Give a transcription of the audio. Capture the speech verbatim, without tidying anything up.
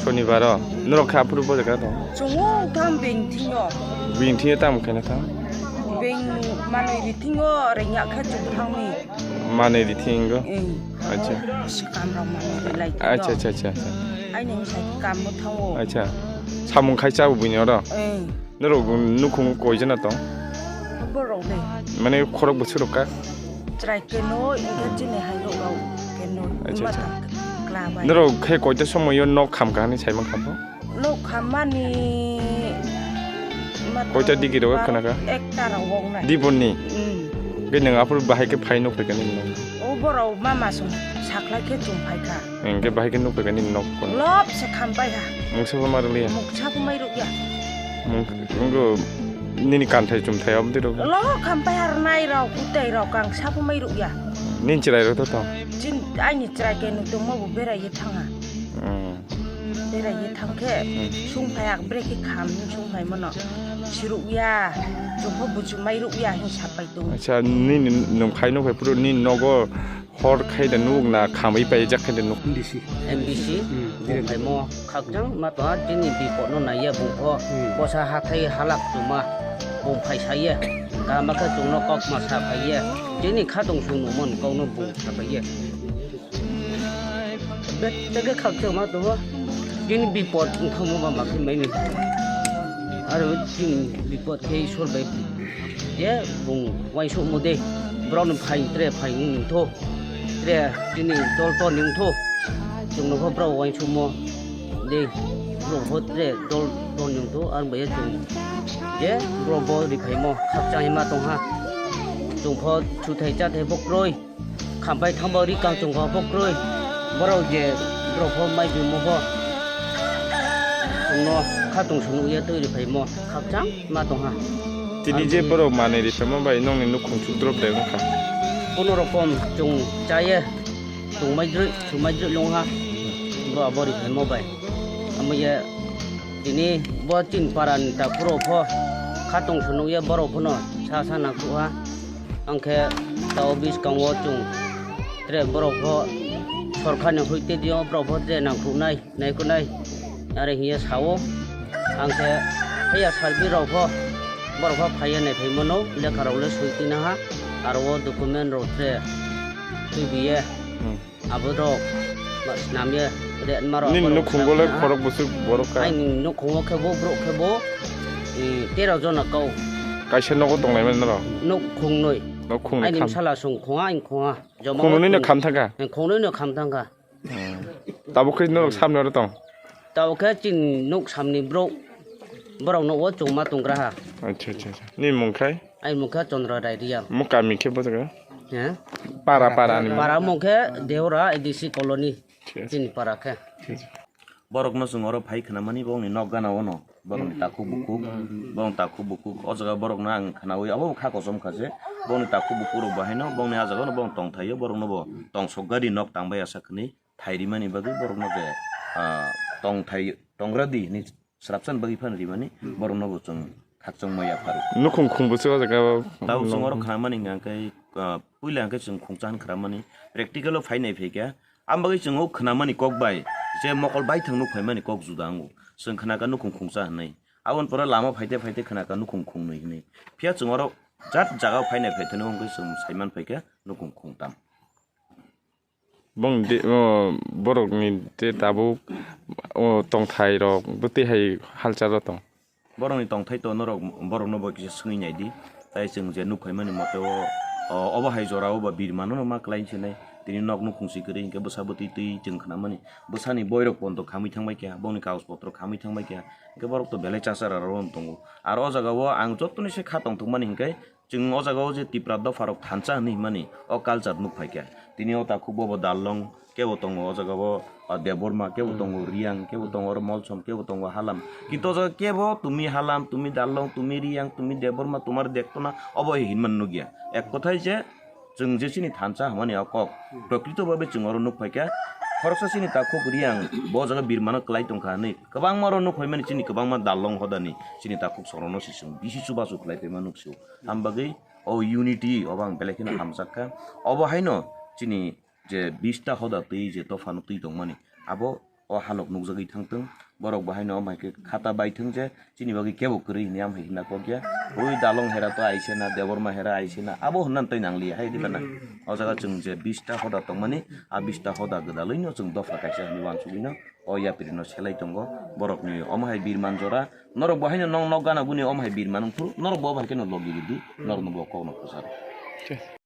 Sonibaro. Norok khe aphuru bo jaga tong? Chungo thang beng thingo. Beng thingo tamo khaina thang? Beng manwi ri thingo, rengya khe chwng thangni. Manwi ri thingo? Eng. Acha. Sikam rok manwi ri lai thingo. Acha, acha, acha, acha. Aini bwsai kam bo thango. Acha. Samung khai chabo buini oro? Eng. Norok nukhung koi jana tong? Borok le. Mane khorok bwswk rok ka? Chwrai keno, ingkhe chini hai rok rok keno. Acha, acha. Ima tang kla bai. Norok khe koita somoyo nok kham kahani saimang khambo? Nok khammani ma Koita digi rok baro khana ka? Ekta rok wng nai. Dibonni? Mm. Khe nwng aphuru bahai khe phai nuk phai kani nwng? O borok mama song sakhlai khe chum phai kha. Hingke bahai khe nuk phai kani nok kono. Lop se kham pai ha. Mungsa bo ma rwliya? Mungsa bo mai rwya. Mung-, wngkhe nini kanthai chumthai omo twi rw. Lo kham pai ha rwnai rok, kutai rok, ang sa bo mai rwya. Nini chwrai rok to tong? Chin, aini chwrai khe nuk tongma bo berai ye thang ha. Hmm. Berai ye thang khe, Hmm. sung phai ha, bre khe kham sung phai mano. Si rwya, chum pho buchu mai rwya hin sa pai tong. Acha, nini nwng phai nuk phai phuru nini nogo Hor khai da nuk na khamwi pai jak khai da nuk. M D C. M D C, Hmm, bung direct. Phaimo khakchang ma tongha, chini bipod no naiya bung pho, Hmm. Bosa hathai halak tuma, bung phai saya, kama khe chungno kok ma sa phaiya, chini khatong sung nungmon kok no bung sa phaiya. Bete khe khakchang ma tongha, chini bipod wngthangmo ba ma khe maini. Aro chini bipod khe Isor bai je bung uaisukmo de, borokni phai tre phai wngtho. Tre chini dol ton wngtho, chwngno pho borok uansukmo de, borok pho tre dol ton wngtho, ang bai chwng je borok bo ri phaimo khakchangma tongha, chwng pho suthai chathai pho kwrwi, khampai thangbo ri kang chwng pho kwrwi, borok je borok pho mai bimo pho chwngno khatung swnukya twi ri phaimo khakchangma tongha. Tini je borok manwi ri phaimo bai nokni nukhung chukdrop de wngkha. Kono rokom chwng chaye, chwng maidrwi, chwng maidrwi longha, bo abo ri phaimo bai. Amo ye tini bo chini parani takhuro pho khatong swnukya borok phano sa sa nangkukha. Angkhe tao biskango chwng tre borok pho sorkarni hoite dio borok pho tre nangkuknai. Naikunai, are hiya sao. Ang khe haya salbi rok pho, borok pho phaiya nai phaimano, lekha rok le soi twi naha, aro o document rok tre twi biye. Hmm. Abo rok ma snam ye, re ma rok. Nini borok nukhungo le khorok bwswk borok ka? Aini nukhungo khe bo, borok khe bo, eh, tero jona kau. Kaisa nogo tonglai mani norok? Nuk khungnwi. Nuk khungnwi. Aini bwsala song khunga, ang khunga. Khungnwi no kham thangkha? Khungnwi no kham thangkha. Hmm. Tabuk khe norok samni oro tong? Tabuk khe chini nuk samni borok, borok no o chwngma tonggra ha. Acha, acha, acha. Nini mung khai? Aini mung khe Chandra Rai Reang. Mo kami khe bo jaga? He? Para, para ni. Para mung khe Deora A D C colony. Acha, acha. Chini para khe. Acha, acha. Borokno chwng oro phai khwnamani bongni nok gana ono. Borokni takhuk bukhuk, borokni takhuk bukhuk, o jaga borokno ang khwnaui abo kha kosom kha se, borokni takhuk bukhuk rok bo haino, borokni ah jagao no borok tongthaio, borokno bo tongsok gari nok tangbai asa khwnwi thai rimani bagwi borokno je, ah, tongthai, tongradi hinwi swrapsani bagwi phano rimani, borokno bo chwng khakchangma yapharo. Nukhung khung bwswk o jaga o. Tabuk chwng oro khwnamani hwnkha khe, ah, puila hwnkhe chwng khungcha hwn khwnamani, practical o phai nai phaikha, Ang bagwi chwng o khwnamani kok bai je mokol baithang nuk phaimani kok juda wngo. Chwng khwnaka nukhung khungcha hwnwi. Aboni pore lama phaite phaite khwnaka nukhung khungnwi hwnwi. Phiya chwng oro jat jaga o phainai phaithani wngkhe chwng saiman phaikha nukhung khungtam. Bong de, o, borokni de tabuk, o, tongthai rok bwtwi hai halchalo tong. Borokni tongthai to norok borokno bo kisa swngwi naidi. Tai chwng je nukphaimani mote o, o, obo hai jorao ba birmano no ma kwlai sinai. Tini nok nukhung si kwrwi hinkhe bwsa bwtwi twi chwng khnamani. Bwsani boirok ponto khamwi thangbai kha, bongni kagoj potro khamwi thangbai kha. Hinkhe borok to belai chachara rw tongo. Aro o jaga o ang jotoni se kha tongthokmani hinkhe chwng o jaga o je Tipra dopharok thansa hinwi himani o culture nukphai kha. Tini o takhuk bobo Darlong, kebo tongo o jaga o, ah, Debbarma, kebo tongo Riang, kebo tongo oro Molsom, kebo tongo Halam. Kintu o jaga kebo tumi Halam, tumi Darlong, tumi Riang, tumi Debbarma, tomar Dektona, obo hinmani nukya. Ek kothai je, chwng je chini thansa hwnmani o kok, prokrito babe chwng oro nukphaikha. Khoroksa chini takhuk Riang, bo jaga birmano kwlai tongkha hinwi. Kwbangma oro nukphaimani chini kwbangma Darlong hodani, chini takhuk sorokno se chwng bisi chubachu kwlai paima nuksio. Ham bagwi o unity obo ang belai kheno hamjakha. Obo haino chini je bista hoda twi je dophano twi tongmani, abo o halok nukjagwi thangtwng, borok bo haino omo hai khe khata bai thwng je chini bagwi kebo kwrwi hwnwi am hai hwnna kok ya. Ui Dalong Hera to aise na, Debbarma Hera aise na, abo hwnna twi nang liya hai di bana. O jaga chwng je bista hoda tongmani, a bista hoda gwdalwino chwng dopha kaisa hwnwi uansugwino o yapri no selai tongo. Borokni omo hai birman jora, norok bo haino nong nok gana guni omo hai birman wngphuru, norok bo obo hai kheno logi ridi, norokno bo kokno kwcharo.